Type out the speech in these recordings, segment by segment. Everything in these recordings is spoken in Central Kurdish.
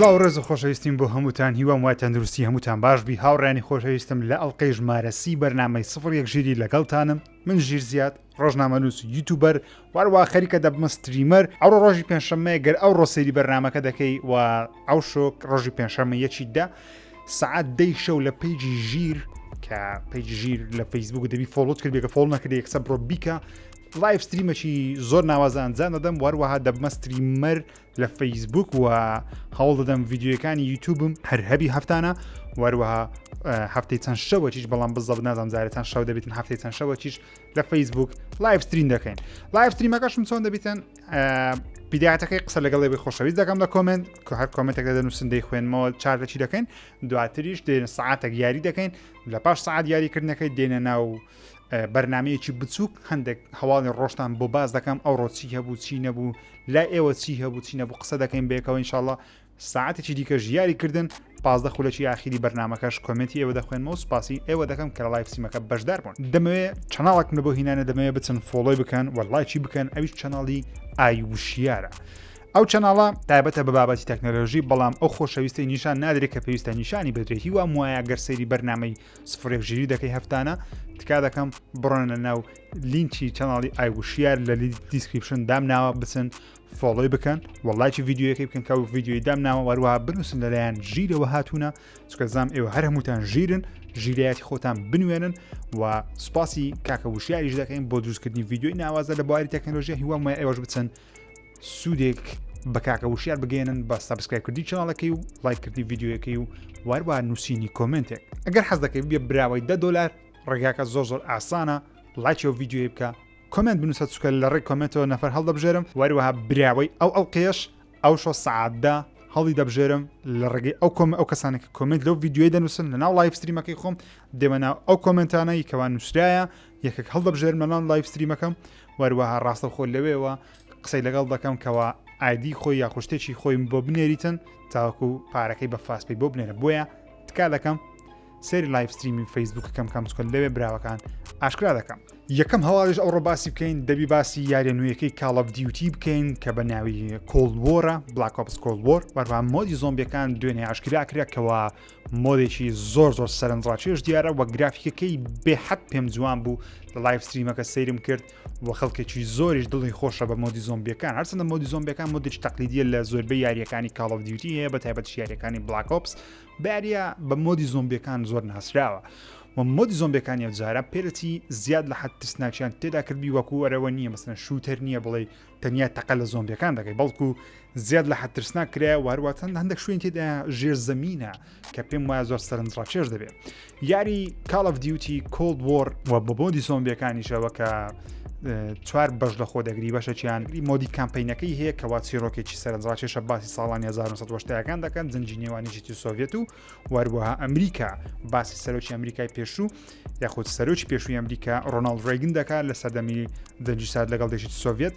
سڵاو ڕێز و خۆشەویستیم بۆ هەمووتان هیوام وای تەندروستی هەمووتان باش بی هاوڕیانی خۆشەویستم لە ئەڵلقەی ژمارە سی بەرنامەی سفر یەک ژیری لەگەڵتانم من ژیر زیاد ڕۆژنامەنووس YouTuber واروا خەریکە دەبمە streamer ئەوڕۆ ڕۆژی پێنجشەممەیە گەر ئەوڕۆ سەیری بەرنامەکە دەکەی و ئەو شۆک ڕۆژی پێنجشەممە یەکی دە سعات دەی شەو لە page ی ژیر کە page ی ژیر لە فەیسبوک دەبی follow ت کرد بێکە follow نەکرد یەکسە بڕۆ بیکە live stream ەکی زۆر ناوازە ئەنجام دەدەم وەروەها دەبمە streamer لە فەیسبوک و هەوڵ دەدەم ڤیددیوەکانی یوتوبم هەر هەبی هەفتانە وەروەها هەفتەی چەند شەوەکیش بەڵام بزەب نازانم جارێتان شەو دەبێتن هەفتەی چەند شەوەکیش لە فەیسبوک live stream دەکەین live stream ەکەشم چۆن دەبیتن بیداەتەکەی قسە لەگەڵ ئێوەی خۆشەویست دەکەم لە comment کە هەر comment ێک دەنووسن دەی خوێنمەوە چاردەچی دەکەین دواتریش دێن سعاتێک یاری دەکەین لە پاش سعات یاریکردنەکەی دێنە ناو بەرنمەیەکی بچووک هەندێک هەواڵی ڕۆژتان بۆ باز دەکەم ئەو ڕۆچی هەبوو چی نەبوو لای ئێوە چی هەبوو چی نەبوو قسە دەکەین بێکەوە ئینشاءاللە ساعەتێکی دیکەش یاری کردن 15 خولەکی ئاخیری بەرنامەکەش comment ی ئێوە دەخوێنمەوە سوپاسی ئێوە دەکەم کە لە live stream ەکە بەشدار بوون دەمەوێ channel ێکم لە بۆ هینانە دەمەوێ بچن follow ی بکەن و لایکی بکەن ئەویش channel ی ئای وشیارە ئەو channel ە تایبەتە بە بابەتی تەکنەلۆژی بەڵام ئەو خۆشەویستی نیشان نادرێت کە پێویستە نیشانی بدرێت هیوام وایە گەر سەیری بەرنامەی سفرێک ژیری دەکەی هەفتانە تکا دەکەم بڕۆنە ناو لینکی channel ی ئای وشیار لە description دامناوە بچن follow ی بکەن و لایکی ڤیدیۆیەکەی بکەن کە ڤیدیۆی دام ناوە وەروەها بنووسن لەلایەن ژیرەوە هاتوونە چکە زام ئێوە هەر هەمووتان ژیرن ژیرایەتی خۆتان بنوێنن و سوپاسی کاکە وشیاریش دەکەین بۆ دروستکردنی ڤیدیۆی ناوازە لە بواری تەکنەلۆژیا هیوام وایە ئێوەش بچن سوودێک بە کاکە وشیار بگەێنن بە subscribe کردی channel ەکەی و لایکردنی ڤیدیۆیەکەی و واروا نووسینی comment ێک ئەگەر حەز دەکەی بێ براوەی 10 دلار ڕێگاکە زۆر زۆر ئاسانە لایکی ئەو ڤیدیۆیە بکە comment بنووسە چونکە لە ڕێی comment ەوە نەفەر هەڵدەبژێرم وەروەها براوەی ئەو ئەڵقەیەش ئەو شۆ سەعات دە هەڵی دەبژێرم لە ڕێگەی ئەو کۆم ئەو کەسانێک کە comment لەو ڤیدیۆی دەنووسن لە ناو live stream ەکەی خۆم دێمە ناو ئەو comment انەی کەوا نووسرایە یەکێک هەڵدەبژێرم لە ناو live stream ەکەم وەروەها ڕاستەوخۆ لەوێوە قسەی لەگەڵ دەکەم کەوا ID خۆی یاخود شتێکی خۆیم بۆ بنێریتن تاوەکو پارەکەی بە FastPay بۆ بنێرە بۆیە تکا دەکەم سەیری live stream ی فەیسبوکەکەم کەم چکە لەوێ براوەکان ئاشکرا دەکەم. یەکەم هەواڵیش ئەوڕۆ باسی بکەین دەبی باسی یاریە نوێیەکەی Call of Duty بکەین کە بە ناوی Cold War ە Black Ops Cold War وەروە mode ی زۆمبیەکان دوێنێ ئاشکرا کرا کەوا mode ێکی زۆر زۆر سەرنجڕاکێش دیارە وە گرافیکەکەی بێحەد پێم جوان بوو لە live stream ەکە سەیرم کرد و خەڵکێکی زۆریش دڵی خۆشە بە mode ی زۆمبیەکان هەرچەندە mode ی زۆمبیەکان mode ێکی تەقلیدیە لە زۆربەی یاریەکانی Call of Duty هەیە بە تایبەت یاریەکانی Black Ops باریە بە mode ی زۆمبیەکان زۆر ناسراوە و mode ی زۆمبیەکانی ئەوجارە پێرەتی زیاد لە حەد ترسناکیان تێدا کردبی وەکو ئەرەوە نییە مەسەن shooter نییە بڵێ تەنیا تەقە لە زۆمبیەکان دەکەی بەڵکو زیاد لە حەد ترسناک کرایە و هەروەتەن هەندێک شوێن تێدا ژێر زەمینە کە پێم وایە زۆر سەرنجڕاکێش دەبێت یاری Call of Duty Cold War و بە mode ی زۆمبیەکانیشەوە کە چوار بەش لە خۆ دەگری بەشەکیان mode ی campaign ەکەی هەیە کەوا چیرۆکێکی سەرنجڕاکێشە باسی ساڵانی 1970ەکان دەکەن جەنگی نێوان یەکێتی سۆڤێت و وەروەها ئەمریکا باسی سەرۆکی ئەمریکای پێشوو یاخود سەرۆکی پێشووی ئەمریکا ڕۆناڵد ڕێگن دەکات لە سەردەمی جەنگی سارد لەگەڵ یەکێتی سۆڤێت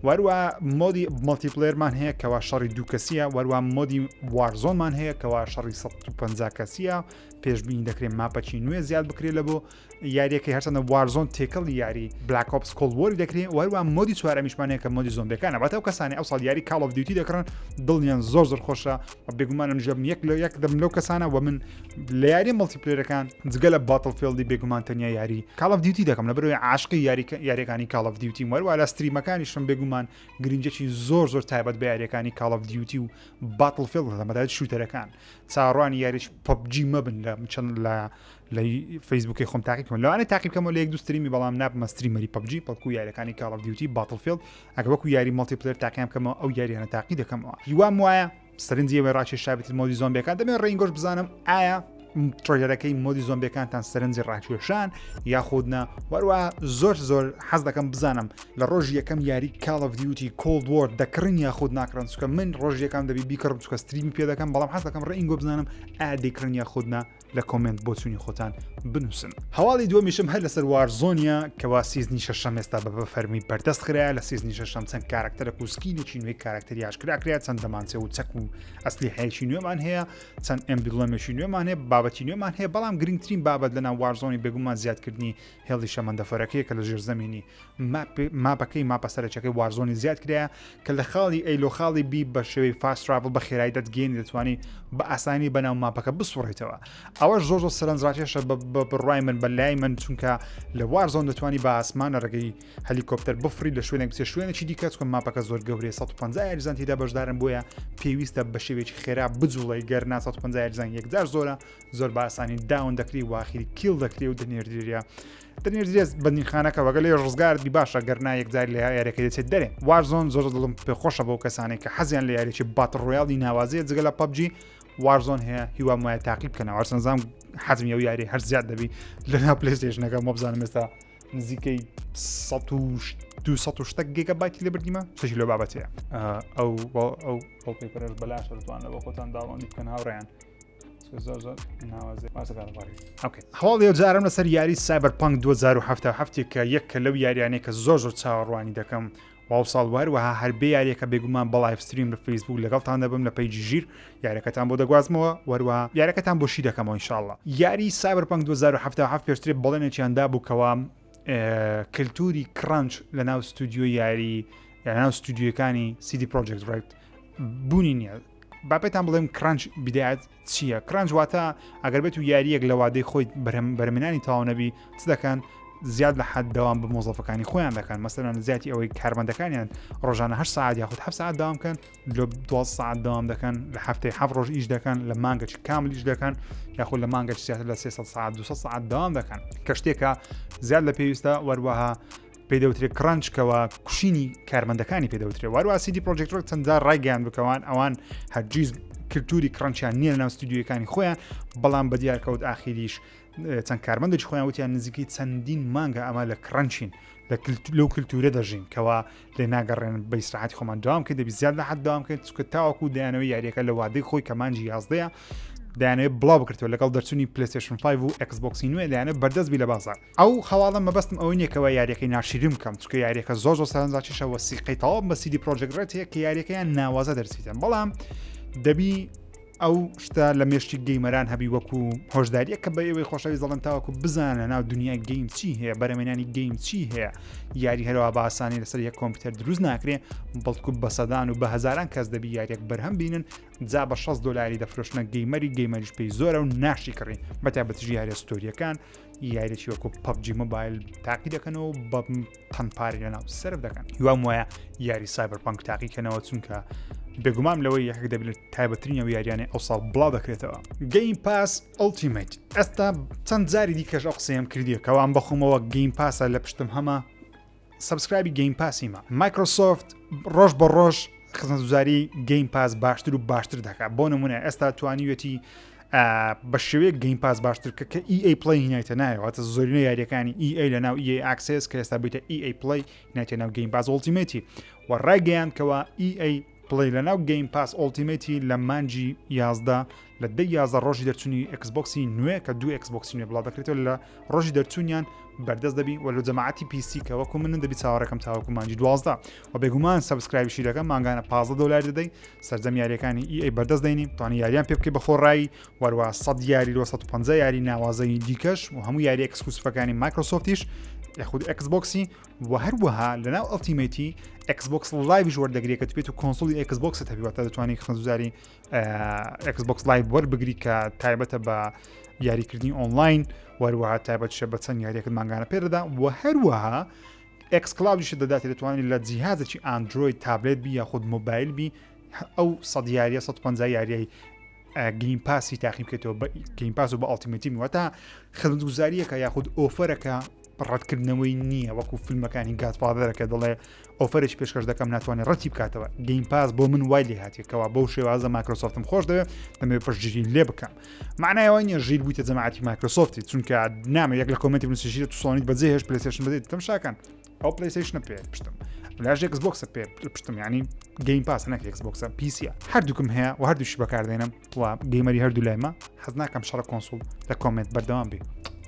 وەروە mode ی multiplayer مان هەیە کەوا شەڕی دوو کەسیە وەروە mode ی Warzone مان هەیە کەوا شەڕی 150 کەسیە پێشبینی دەکرێت map ەکی نوێ زیاد بکرێت لە بۆ یاریەکەی هەرچەندە Warzone تێکەڵی یاری Black Ops Cold War ی دەکرێت وەروە mode ی چوارەمیشمانەیە کە mode ی زۆمبیەکانە واتە ئەو کەسانی ئەو ساڵ یاری Call of Duty دەکڕن دڵیان زۆر زۆر خۆشە و بێگومان من ژەم یەک لە یەک دەم لەو کەسانە و من لە یاری multiplayer ەکان جگە لە Battlefield ی بێگومان تەنیا یاری Call of Duty دەکەم لە بەرەوەی عاشقی یاری یاریەکانی Call of Duty وەروە لە stream ەکانیشم بێگومان گرنگێکی زۆر زۆر تایبەت بە یاریەکانی Call of Duty و Battlefield دەدەم بەتایبەت shooter ەکان چاوەڕوانی یاریش PUBG مەبن لە چەند لە لە فەیسبووکی خۆم تاقی بکەم لەوانەیە تاقی بکەمەوە لە یەک دوو stream ی بەڵام نابمە streamer ی PUBG بەڵکو یاریەکانی Call of Duty Battlefield ئەگە وەکو یاری multiplayer تاقیان بکەمەوە ئەو یاریانە تاقی دەکەمەوە هیوام وایە سەرنجی ئێوەی ڕاکێشابێت mode ی زۆمبیەکان دەمێ ڕێنگۆش بزانم ئایا trailer ەکەی mode ی زۆمبیەکانتان سەرنجی ڕاکێشان یاخود نا وەروە زۆر زۆر حەز دەکەم بزانم لە ڕۆژی یەکەم یاری Call of Duty Cold War دەکڕین یاخود ناکڕن چونکە من ڕۆژ یەکەم دەبی بیکڕم چونکە stream ی پێ دەکەم بەڵام حەز دەکەم ڕێنگۆ بزانم ئایا دەیکڕن یاخود نا لە comment بۆچوونی خۆتان بنووسن. هەواڵی دووەمیشم هەر لەسەر Warzone ە کەوا season ی شەشەم ئێستا بە بە فەرمی بەردەست خرایە لە season ی شەشەم چەند کارکتەرەک و skin ێکی نوێی کارکتەری ئاشکرا کرا چەند دەمانچە و چەک و ئەسلیحەیەکی نوێمان هەیە چەند emblem ێکی نوێمان هەیە با. بابەتی نوێمان هەیە بەڵام گرنگترین بابەت لەناو Warzone ی بێگومان زیادکردنی هێڵی شەمەندەفەرەکەیە کە لە ژێر زەمینی ماپەکەی ماپە سەرەکیەکەی Warzone ی زیاد کرایە کە لە خاڵی A لۆ خاڵی B بە شێوەی fast travel بە خێرایی دەتگەێنی دەتوانی بە ئاسانی بەناو ماپەکە بسوڕیتەوە ئەوەش زۆر زۆر سەرنجڕاکێشە بە بڕای من بە لای من چونکە لە Warzone دەتوانی بە ئاسمان لە ڕێگەی هەلیکۆپتەر بفری لە شوێنێک بچێ شوێنێکی دیکە چونکە ماپەکە زۆر گەورەیە 150 یاریزان تێدا بەشدارن بۆیە پێویستە بە شێوەیەکی خێرا بجوڵێ گەر نا 150 یاریزان یەکجار زۆرە زۆر بە ئاسانی down دەکری واخیری kill دەکری و دەنێردرێ دەنێردرێت بەندینخانەکە وەگە لێ ڕزگار بی باشە گەرنا یەکجار لە یاریەکە دەچێت دەرێ Warzone زۆر دڵم پێخۆشە بۆ کەسانێک کە حەزیان لە یاریی battle royale ی ناوازەیە جگە لە PUBG Warzone هەیە هیوام وایە تاقی بکەنەوە ئەرسەنزام حەزمی ئەو یاری هەر زیاد دەبی لە ناو PlayStation ەکە مۆبزانم ئێستا نزیکەی 200 شتێک گێگا بایتی لێ بردیمە شتێکی لەو بابەتەیە ئەو ئەو wallpaper ەش بەلاش دەتوانن بۆ خۆتان download ی بکەن هاوڕێیان زۆر زۆر ناوازێ هەواڵی ئەو جارم لەسەر یاری Cyberpunk 2077 کە یەک کە لەو یاریانەی کە زۆر زۆر چاوەڕوانی دەکەم واو ساڵ وهروەها هەر بێ یاریەکە بێگومان بە live stream لە فەیسبوک لەگەڵتان دەبم لە page ی ژیر یاریەکەتان بۆ دەگوازمەوە وەروە یاریەکەتان بۆ شی دەکەمەوە ئینشاءاللە یاری Cyberpunk 2077 پێشتر بەڵێنێکیان دابوو کەوا کللتوری crunch لە ناو ستودیۆ یاری لە ناو ستودیۆکانی CD Projekt Red بوونی نییە با پێتان بڵێم crunch بدایەت چییە؟ crunch واتە ئەگەر بێت و یاریەک لە وادەی خۆی بەرهەم بەرهەمێنانی تەواو نەبی چ دەکەن؟ زیاد لە حەد دەوام بە مۆزەفەکانی خۆیان دەکەن مەسەلەن زیاتی ئەوەی کارمەندەکانیان ڕۆژانە 8 ساعت یاخود 7 ساعت داوام بکەن لە 12 ساعت داوام دەکەن لە هەفتەی 7 ڕۆژ ئیش دەکەن لە مانگەکی کاملیش دەکەن یاخود لە مانگەک زیاتر لە 300 ساعت 200 ساعت داوام دەکەن کە شتێکە زیاد لە پێویستە وەروەها پێی دەوترێت crunch کەوا کوشینی کارمەندەکانی پێ دەوترێت واروا CD Projekt Red چەندجار ڕایگەیان بکەوان ئەوان هەرگیز کللتوری crunch یان نییە ناو ستودیوەکانی خۆیان بەڵام بە دیار کەوت ئاخیریش چەند کارمەندێکی خۆیان وتیان نزیکەی چەندین مانگە ئەمە لە crunch ین لە لەو کللتورە دەژین کەوا لێ ناگەڕێن بە ئیسراحەتی خۆمان دوام کرد دەبی زیاد لە حد دوام کرد چکە تاوەکو دەیانەوە یاریەکە لە وادەی خۆی کە مانجی یازدەیە دەیانەوێت بڵاو بکرێتەوە لەگەڵ دەرچوونی PlayStation 5 و Xbox ی نوێ دەیانەوێت بەردەست بی لە بازاڕ ئەو هەواڵە مەبەستم ئەوە نییە کەوا یاریەکەی ناشیرین بکەم چونکە یاریەکە زۆر زۆر سەرنجڕاکێشە وە سیقەی تەواو بە CD Projekt Red هەیە کە یاریەکەیان ناوازە دەرچیتن بەڵام دەبی ئەو شتە لە مێشتی gamer ان هەبی وەکو هۆشداریە کە بە ئێوەی خۆشەویست دەڵێن تاوەکو بزانە ناو دنیای game چی هەیە بەرەمێنانی game چی هەیە یاری هەروە بە ئاسانی لەسەر یەک کۆمپیوتەر دروست ناکرێ بەڵکو بە سەدان و بە هەزاران کەس دەبی یاریەک بەرهەم بینن جا بە 60 دلاری دەفرۆشنە gamer ی gamer یش پێی زۆرە و ناشی کڕی بە تایبەتیش یاریە story یەکان یاریی وەکو PUBG Mobile تاقی دەکەنەوە بە تەن پارە لەناو سەرف دەکەن هیوام وایە یاری Cyberpunk تاقیکەنەوە چونکە بێگومان لەوەی یەکێک دەبێت تایبەترین ئەو یاریانەی ئەو ساڵ بڵاو دەکرێتەوە Game Pass Ultimate ئێستا چەند جاری دیکەش ئەو قسەیەم کردیە کەوام بەخۆمەوە Game Pass ە لە پشتم هەمە subscribe ی Game Pass یمە مایکرۆسۆفت ڕۆژ بە ڕۆژ خزمەتگوزاری Game Pass باشتر و باشتر دەکات بۆ نمونە ئێستا توانیوێتی بە شێوەیەک Game Pass باشتر کە کە EA Play هینایتە نایەوەتە زۆرینە یاریەکانی EA لە ناو EA Access کە ئێستا بیتە EA Play نایتە ناو Game Pass Ultimate ی و ڕایگەیان کەوا EA Play لە ناو Game Pass Ultimate ی لە مانجی 11 لە دە 11 ڕۆژی دەرچوونی Xbox ی نوێ کە دوو Xbox ی نوێ بڵاو دەکرێتەوە لە ڕۆژی دەرچوونیان بەردەست دەبی وە لە جەماعەتی PC کە وەکو منن دەبی چاوەڕێکەم تاوەکو مانگی 12 و بێگومان subscribe یشی دەکەم مانگانە 15 دۆلار دەدەی سەرجەم یاریەکانی EA بەردەست دەینی توانی یاریان پێ بکەی بە خۆڕایی وەروە 100 یاری لۆ 150 یاری ناوازەی دیکەش و هەموو یاری exclusive ەکانی مایکرۆسۆفتیش یاخود Xbox ی و هەروەها لەناو Ultimate ی Xbox Live یش وەردەگرێت کە بێت و console ی Xbox ت هەبی واتە دەتوانانی خزمەتگوزاری Xbox Live وەربگری کە تایبەتە بە یاریکردنی ئۆنلاین وەروەها تایبەتشە بە چەند یاریەکەت مانگانە پێدەدا و هەروەها xCloud یش دەدات دەتوانێت لە جیهازێکی ئەندرۆید تابلێت بی یاخود مۆبایل بی ئەو 100 یاریە 150 یاریای Game Pass ی تاقی بکەیتەوە بە Game Pass و بە Ultimate ی واتە خزمەتگوزاریەکە یاخود offer ەکە ڕەتکردنەوەی نییە وەکو فیلمەکانی Godfather ەکە دەڵێ offer ێکی پێشکەش دەکەم ناتوانێت ڕەتی بکاتەوە Game Pass بۆ من وای لێ هاتیەکەوە بەو شێوازە مایکرۆسۆفتم خۆش دەوێت دەمەوێت پشتگیری لێ بکەم معنای ئەوە نییە ژیر بوویتە جەماعەتی مایکرۆسۆفتی چونکە نامە یەک لە comment ی بنووسی ژیرە تو سۆنیت بەجێ هێشت PlayStation بەجێ تەمشاکەن ئەو PlayStation ە پێ پشتم لاژ Xbox ە پێ پشتم ینی Game Pass نەک Xbox ە PC یە هەردووکم هەیە و هەردووشی بەکاردێنم و gamer ی هەردوو لایمە حەز ناکەم شەڕە console لە comment بەردەوام بێ.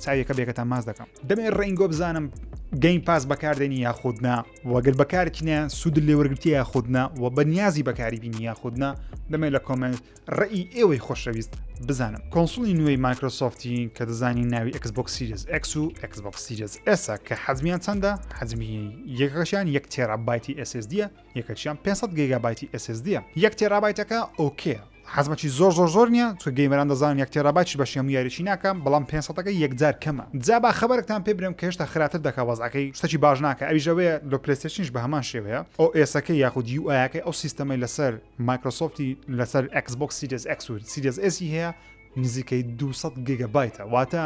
چاویەکە بێکەتان ماز دەکەم. دەمێ ڕەنگۆ بزانم Game Pass بەکاردێنی یاخود نا وەگەر بەکارت نە سوود لێوەرگرتی یاخود نا و بەنیازی بەکاری بینی یاخود نا دەمێ لە comment ڕێی ئێوەی خۆشەویست بزانم. console ی نوێی مایکرۆسۆفتی کە دەزانین ناوی Xbox Series X و Xbox Series S ە کە حەجمیان چەندە؟ حەجمی یەکەکەشیان یەک تێرابایتی SSD یە یەکەکیان 500 گیگابایتی SSD یە. یەک تێرابایتەکە okay ە حەزمەکی زۆر زۆر زۆر نییە چونکە gamer ان دەزانن یەک تێرابایتیش بەشی هەموو یاریی ناکا بەڵام 500ەکە یەکجار کەمە. جا با خەبەرێکتان پێ برێم کە هێشتا خراپتر دەکا وەزعەکەی شتەکی باش ناکا ئەویش ئەوەیە لۆ PlayStation یش بە هەمان شێوەیە OS ەکەی یاخود UI ەکەی ئەو سیستەمەی لەسەر مایکرۆسۆفتی لەسەر Xbox Series X و Series S ی هەیە نزیکەی 200 گیگابایتە واتە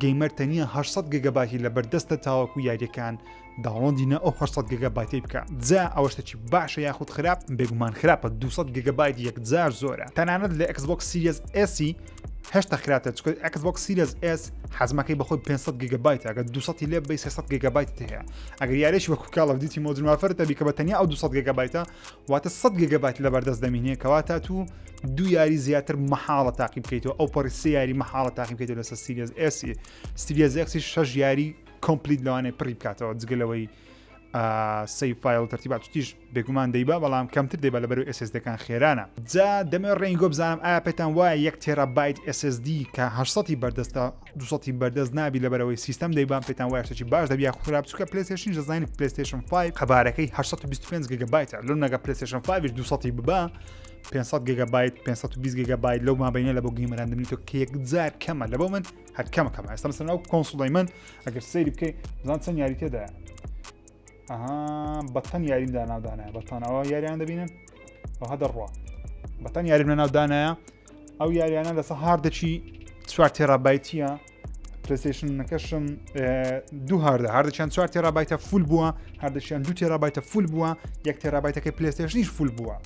gamer تەنیا 800 گیگابایتی لە بەردەستە تاوەکو یاریەکان download ی نە ئەو 800 گیگابایتی بکە جا ئەوە شتێکی باشە یاخود خراپ بێگومان خراپە 200 گیگابایت یەکجار زۆرە تەنانەت لە Xbox Series S ی هێشتا خراپتر چونکە Xbox Series S حەزمەکەی بەخۆی 500 گیگابایت ئەگەر 200 لێ بی 300 گیگابایت هەیە ئەگەر یاریش وەکو Call of Duty Modern Warfare تەبی کە بە تەنیا ئەو 200 گیگابایتە واتە 100 گیگابایت لەبەردەست دەمینێ کەواتە تو دوو یاری زیاتر مەحاڵە تاقی بکەیتەوە ئەو پەڕی سێ یاری مەحاڵە تاقی بکەیتەوە لەسەر Series S ی Series X ی شەش یاری complete لەوانەیە پڕی بکاتەوە جگە لەوەی save file تەرتیبات تیش بێگومان دەیبا بەڵام کەمتر دەیبا لەبەرو SSD ەکان خێرانە جا دەمێ ڕێنگۆ بزانم ئایا پێتان وایە یەک تێرابایت SSD کە 800 بەردەستە 200 بەردەست نابی لەبەرەوەی سیستەم دەیبان پێتان وایە شتێکی باش دەبی یاخود خراپ چونکە PlayStation دەزانین PlayStation 5 قەبارەکەی 825 گیگابایتە لەو نەگە PlayStation 5 200 ببا 500 گیگابایت 520 گیگابایت لەو مابینە لە بۆ gamer ان دەبێت کە یەکجار کەمە لە بۆ من هەر کەمە کەمە ئێستا مەسەلەن ئەو console ی من ئەگەر سەیری بکەی بزان چەند یاری تێدایە ئەها بەتەن یاریم داناودانایە بەتەن ئەوە یاریان دەبینن ئەوها دەڕوا بەتەن یاریم لە ناودانایە ئەو یاریانە لەسەر hard ەکی چوار تێرابایتیە PlayStation ەکەشم دوو hard ە hard ەکیان چوار تێرابایتە full بووە hard ەکیان دوو تێرابایتە full بووە یەک تێرابایتەکەی PlayStation یش full بووە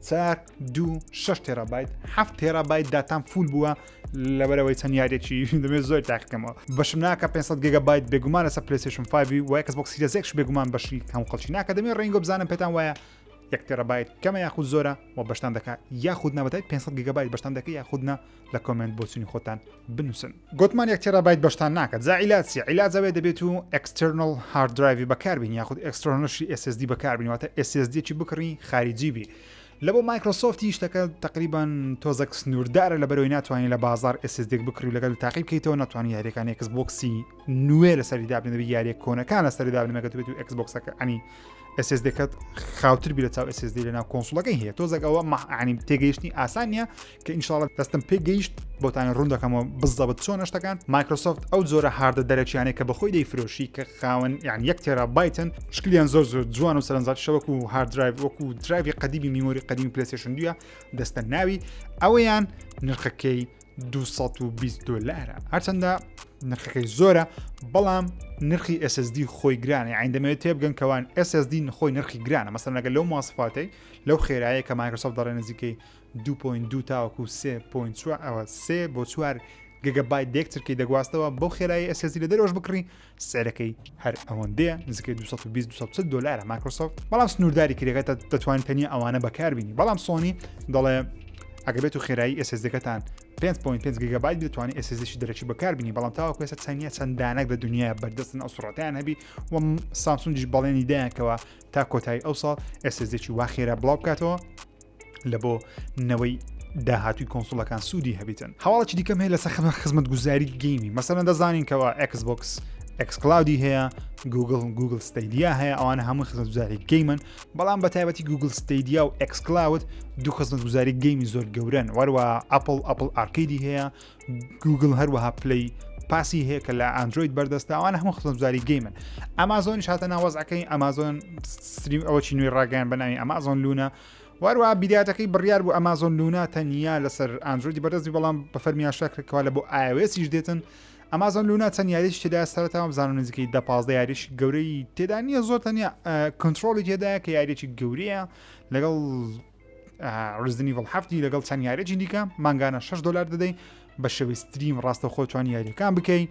چار دوو شش تێرابایت هەفت تێرابایت داتام full بووە لەبەرەوەی چەند یاریێکی دەمێت زۆر تاقیکەمەوە بەشم ناکە 500 گیگابایت بێگومان لەسەر PlayStation 5 و Xbox Series X بێگومان بەشی هەموو خەڵکی ناکە دەمێ ڕێنگۆ بزانم پێتان وایە یەک تێرابایت کەمە یاخود زۆرە و بەشتان دەکات یاخود نابەتای 500 گیگابایت بەشتان دەکە یاخود نا لە comment بۆچونی خۆتان بنووسن گوتمان یەک تێرابایت بەشتان ناکات جا عیلاج چیە عیلاج ئەوەیە دەبێت و external hard drive ی بەکاربین یاخود external شی SSD بەکاربین واتە SSD ی بکڕی خارجی بی لە بۆ مایکرۆسۆفتی شتەکە تقریبان تۆزەک سنووردارە لە بەرەوەی ناتوانانی لە بازار SSD ێک بکڕی لەگەڵ تاقی بکەیتەوە ناتوانانی یاریەکان Xbox ی نوێ لەسەری دابنێ دەبی یاریە کۆنەکان لەسەری دابنێ مەگەر بێت و Xbox ەکە ئەنی SSD ەکەت خاوتر بی لە چاو SSD لە ناو console ەکەی هەیە تۆزێک ئەوە مەعنی تێگەیشتنی ئاسان نییە کە ئینشاڵە دەستم پێ گەیشت بۆتان ڕوون دەکەمەوە بزەبت چۆن شتەکان مایکرۆسۆفت ئەو جۆرە hard ە دەرەکیانەی کە بەخۆی دەیفرۆشی کە خاوەن یان یەک تێرابایتن شکلیان زۆر زۆر جوان و سەرنجڕاکیشە وەکو hard drive وەکو drive ی قەدیمی memory قەدیمی PlayStation دوە دەستە ناوی ئەوەیان نرخەکەی 220 دلارە هەرچەندە نرخەکەی زۆرە بەڵام نرخی SSD خۆی گرانە یان دەمەوێت تێبگەن کەوان SSD خۆی نرخی گرانە مەسەلەن لەگەل لەو مواسفاتەی لەو خێرایە کە مایکرۆسۆفت دەڵێ نزیکەی 2.2 تاوەکو 3.4 ئەوە 3 بۆ 4 گیگابایت دێک چرکەی دەگواستەوە بەو خێرایی SSD لە دەرەوەش بکڕی سعرەکەی هەر ئەوەندەیە نزیکەی 220 240 دلارە مایکرۆسۆفت بەڵام سنوورداری کرێکە دەتوانین تەنیا ئەوانە بەکاربینی بەڵام سۆنی دەڵێ ئەگەر بێت و خێرایی SSD ەکەتان 5.5 گیگابایت دەتوانانی SSD دەرەکی بەکاربینی بەڵام تاوەکو ئێستا چەندە چەند دانەک لە دنیای بەردەستن ئەو سڕەتیان هەبی و سامسونجیش بەڵێنی دایانکەوە تا کۆتایی ئەو ساڵ SSD وا خێرا بڵاو بکاتەوە لە بۆ نەوەی داهاتوی console ەکان سوودی هەبیتن هەواڵی دیکەم هەیە لەسەر خزمەت خزمەتگوزاری game ی مەسەلەن دەزانین کەوا Xbox xCloud ی هەیە Google Google Stadia هەیە ئەوانە هەموو خزمەتگوزاری game ن بەڵام بە تایبەتی Google Stadia و xCloud دوو خزمەتگوزاری game ی زۆر گەورەن وەروە Apple Apple Arcade ی هەیە گوگل هەروەها Play Pass ی هەیە کە لە ئەندرۆید بەردەستە ئەوانە هەموو خزمەتگوزاری game ن ئەمازۆنیش هاتە ناوەزعەکەی Amazon Stream ئەوەی نوێی ڕاگەیان بە ناوی Amazon Luna وەروە بیداتەکەی بڕیار بوو Amazon Luna تەنیا لەسەر ئەندرۆیدی بەردەستی بەڵام بە فەرمی ئاشکرا کرد کەوا لە بۆ iOS یش دێتن Amazon Luna چەند یاریش تێدا سەرەتا بزانم نزیکەی دە 15 یاریش گەورەی تێدا نییە زۆر تەنیا کۆنتترۆلی تێدایە کە یاریێکی گەورەیە لەگەڵ Resident Evil هەفتی لەگەڵ چەند یاریی دیکە مانگانە 6 دلار دەدەی بە شێوەی stream ڕاستەوخۆ توانی یاریەکان بکەی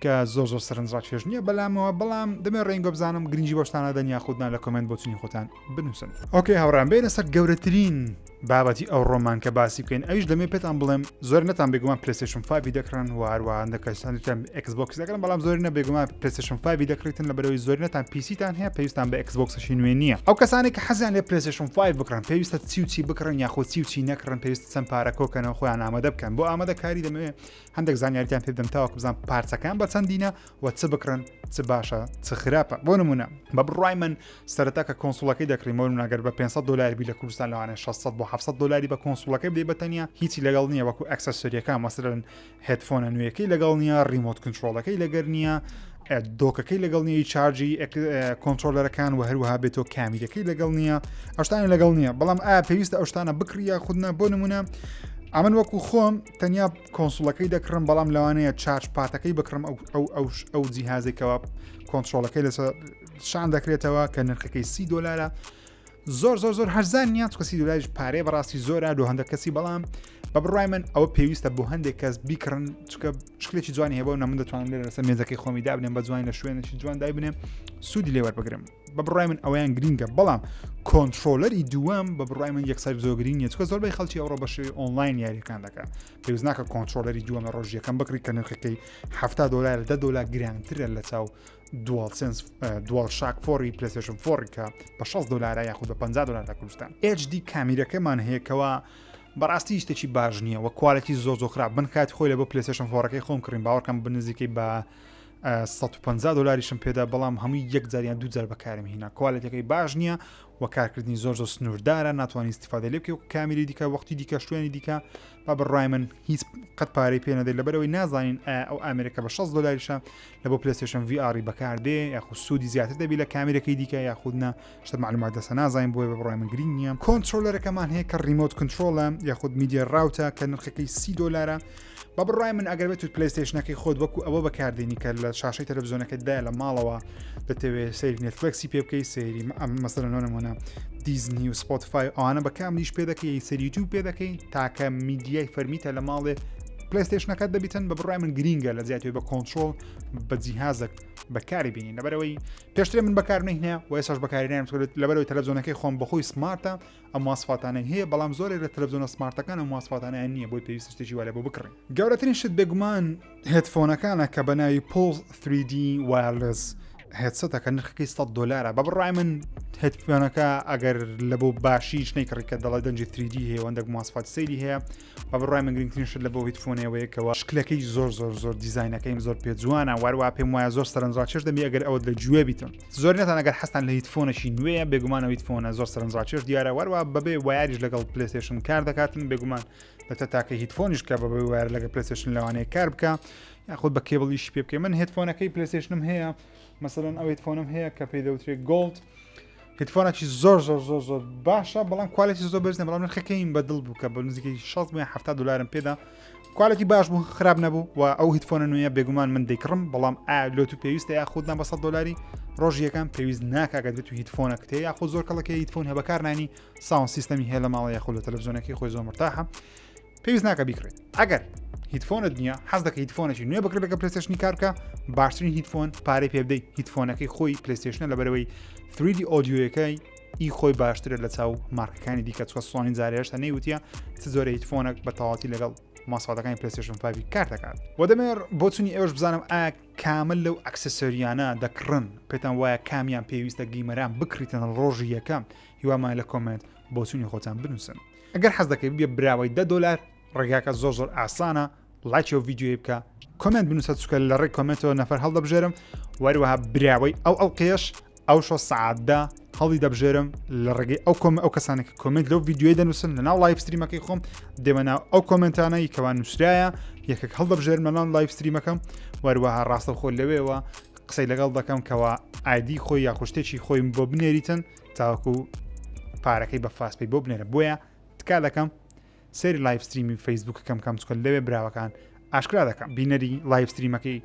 کە زۆر زۆر سەرنجڕاکێش نییە بەلامەوە بەڵام دەمێ ڕێنگۆ بزانم گرنگی بۆشتانە دەن یاخودنا لە comment بۆچونی خۆتان بنووسن okay هاوڕان بێنە سەر گەورەترین. بابەتی ئەوڕۆمان کە باسی بکەین ئەویش دەمێ پێتان بڵێم زۆر نەتان بێگومان PlayStation 5 دەکڕن و هەروە هەندێک کەسانتان Xbox دەکڕن بەڵام زۆر نە بێگومان PlayStation 5 دەکڕیتن لە بەرەوەی زۆر نەتان PC تان هەیە پێویستان بە Xbox ەشی نوێ نییە ئەو کەسانی کە حەزیان لێ PlayStation 5 بکڕن پێویستە چی و چی بکڕن یاخود چی و چی نەکڕن پێویستە چەند پارە کۆکەنەوە خۆیان ئامادە بکەن بۆ ئامادەکاری دەمەوێ هەندێک زانیاریتان پێ بدەم تاوەکو بزان پارچەکان بە چەندینە و چ بکڕن چ باشە چ خراپە بۆ نمونە بە بڕای من سەرەتا کە console ەکەی دەکڕی مۆر ناگەر بە 500 دلار بی لە کوردستان لەوانەیە 600 بۆ 700 دلاری بە console ەکەی بدەی بە تەنیا هیچی لەگەڵ نییە وەکو accessory ەکان مەسەلەن headphone ە نوێیەکەی لەگەڵ نییە remote control ەکەی لەگەر نییە dock ەکەی لەگەڵ نیە charge ی controller ەکان و هەروەها بێتۆ کامیرەکەی لەگەڵ نییە ئەشتانی لەگەڵ نییە بەڵام ئایا پێویستە ئەو شتانە بکڕی یا خودنا بۆ نمونە ئەمن وەکو خۆم تەنیا console ەکەی دەکڕم بەڵام لەوانەیە charge pad ەکەی بکڕم ئەو ئەو ئەو ئەو جیهازێکەوە control ەکەی لەسەر شان دەکرێتەوە کە نرخەکەی سی دلارە زۆر زۆر زۆر هەرزان نییە چونکە سی دلاریش پارەیە بەڕاستی زۆرە لۆ هەندێک کەسی بەڵام بە بڕای من ئەوە پێویستە بۆ هەندێک کەس بیکڕن چونکە شکلێکی جوانی هەیە بۆ نە من دەتوانم لێرە لەسەر مێزەکەی خۆمی دابنێم بە جوانی لە شوێنێکی جوان دایبنێم سوودی لێ وەربگرم بە بڕای من ئەوەیان گرینگە بەڵام controller ی دووەم بە بڕای من یەکسەر زۆر گرینگ نییە چونکە زۆربەی خەڵکی ئەوڕۆ بە شێوەی ئۆنلاین یاریەکان دەکات پێویست ناکە controller ی دووەم لە ڕۆژی یەکەم بکڕی کە نرخەکەی 70 دلار 10 دلار گرانترە لە چاو DualSense DualShock 4 ی PlayStation 4 کە بە 60 دلارە یاخود بە 50 دلار لە کوردستان HD کامیرەکەمان هەیە کەوا بەڕاستی شتێکی باش نییە وە quality زۆر زۆر خراپ من کاتی خۆی لە بۆ PlayStation 4 ەکەی خۆم کڕیم باوەڕکەم بە نزیکەی بە 150 دلاریشم پێدا بەڵام هەمووی یەک جاریان دوو جار بەکارم هینا quality ەکەی باش نییە و کارکردنی زۆر زۆر سنووردارە ناتوانانی استفادە لێ بکەی و کامیری دیکە وەختی دیکە شوێنی دیکە با بڕای من هیچ قەت پارەی پێ نەدەیت لەبەرەوەی نازانین ئایا ئەو ئامێرەکە بە 60 دلاریشە لە بۆ PlayStation VR ی بەکاردێ یاخود سوودی زیاتر دەبی لە کامیرەکەی دیکە یاخود نا شتە معلومات دەسە نازانین بۆیە بە بڕای من گرینگ نییە controller ەکەمان هەیە کە remote control ە یاخود media route ە کە نرخەکەی 30 دلارە بە بڕای من ئەگەر بێت PlayStation ەکەی خۆت وەکو ئەوە بەکاردێنی کە لە شاشەی تەلەڤزیۆنەکەت دایە لە ماڵەوە دەتەوێت سەیری Netflix ی پێ بکەی سەیری ئەم مەسەلەن نمونە Disney و Spotify ئەوانە بە کاملیش پێ دەکەی سەیری یوتیوب پێ دەکەی تاکە میدیای فەرمیتە لە ماڵێ PlayStation ەکەت دەبیتن بە بڕای من گرینگە لە جیاتی بە کۆنترۆل بە جیهازێک بەکاری بینین لەبەرەوەی پێشتر من بەکار نهێنا و ئێساش بەکاری نایم لەبەرەوەی تەلەڤزیۆنەکەی خۆم بەخۆی smart ە ئەم مواسفاتانەی هەیە بەڵام زۆرێک لە تەلەڤزیۆنە smart ەکان ئەم مواسفاتانەیان نییە بۆی پێویستە شتێکی وایە بۆ بکڕین گەورەترین شت بێگومان headphone ەکانە کە بە ناوی Pulse 3D wireless headset ە کە نرخەکەی 100 دلارە بە بڕای من headphone ەکە ئەگەر لە بۆ باشیش نەیکڕی کە دەڵێ دەنگی 3D هەیە وەندێک مواسفات سەیری هەیە بە بڕای من گرنگترین شت لە بۆ headphone ەوەیە کەەوە شکلەکەی زۆر زۆر زۆر دیزینەکەیم زۆر پێ جوانە واروا پێم وایە زۆر سەرنجڕاکێش دەبی ئەگەر ئەوەت لە گوێ بیتم زۆر نەتان ئەگەر حەستان لە headphone ێکی نوێیە بێگومانەوە headphone ە زۆر سەرنجڕاکێش دیارە واروا بەبێ wire یش لەگەڵ PlayStation کار دەکاتن بێگومان دەتە تاکە headphone یش کە بەبێ wire لەگە PlayStation لەوانەیە کار بکە یاخود بە کێبڵیش پێ بکەی من headphone ەکەی PlayStation م هەیە مەسەلەن ئەو headphone م هەیە کە پێی دەوترێت Gold headphone ێکی زۆر زۆر زۆر زۆر باشە بەڵام quality زۆر بەرز نیە بەڵام نرخەکەیم بە دڵ بوو کە بە نزیکەی 60 بۆ 70 دلارم پێدا quality باش بوو خراپ نەبوو و ئەو headphone ە نوێیە بێگومان من دەیکڕم بەڵام ئایا لۆ تو پێویستە یاخود نا بە 100 دلاری ڕۆژی یەکەم پێویست ناکا گەر بێت و headphone ەکت هەیە یاخود زۆر کەڵەکە headphone هەیە بەکارنانی sound system ی هەیە لە ماڵە یاخود لە تەلەڤزیۆنەکەی خۆی زۆر مرتاحە پێویست ناکە بیکڕێت ئەگەر headphone ت نییە حەز دەکە headphone ێکی نوێ بکڕی لەگە PlayStation ی کار بکە باشترین headphone پارەی پێ بدەیت headphone ەکەی خۆی PlayStation ە لەبەرەوەی 3D audio یەکەی ئی خۆی باشترە لە چاو مارکەکانی دیکە چوە سۆنی جارێشتا نەیوتیە چ زۆرە headphone ێک بە تەواتی لەگەڵ ماسفاتەکانی PlayStation 5 کار دەکات وە دەمێر بۆچونی ئێوەش بزانم ئایا کامل لەو accessory یانە دەکڕن پێتان وایە کامیان پێویستە gamer ان بکڕیتن ڕۆژی یەکەم هیوامان لە comment بۆچونی خۆتان بنووسن ئەگەر حەز دەکەی ببیە براوەی دە دۆلار ڕێگاکە زۆر زۆر ئاسانە لایکی ئەو ڤیدیۆی بکە comment بنووسە چکە لە ڕێی comment ەوە نەفەر هەڵدەبژێرم وەروەها براوەی ئەو ئەڵقەیەش ئەو شۆ سعاتدا هەڵی دەبژێرم لە ڕێگەی ئەو کۆم ئەو کەسانێک کە comment لەو ڤیدیۆی دەنووسن لە ناو live stream ەکەی خۆم دێمە ناو ئەو comment انەی کەوا نووسرایە یەکێک هەڵدەبژێرم لە ناو live stream ەکەم وەروەها ڕاستەوخۆ لەوێوە قسەی لەگەڵ دەکەم کەوا ID خۆی یاخشتێکی خۆیم بۆ بنێریتن تاوەکو پارەکەی بە FastPay بۆ بنێرە بۆیە تکا دەکەم سەیری live stream ی فەیسبوکەکەم کەم چکە لەوێ براوەکان ئاشکرا دەکەم بینەری live stream ەکەی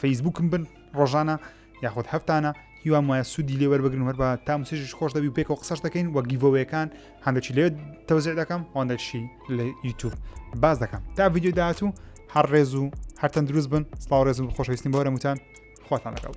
فەیسبوکم بن ڕۆژانە یاخود هەفتانە هیوام وایە سوودی لێ وەربگرن هەر بە تامسیش خۆش دەبی و پێکەوە قسەش دەکەین وە giveaway ەکان هەندێکی لێ تەوزیع دەکەم هەندێکی لە یوتیوب باز دەکەم تا ڤیدیۆ داهاتوو هەر ڕێز و هەر تەندروست بن سڵاو ڕێزم خۆشەویستیم بۆ هەمووتان خواتان لەگەڵ.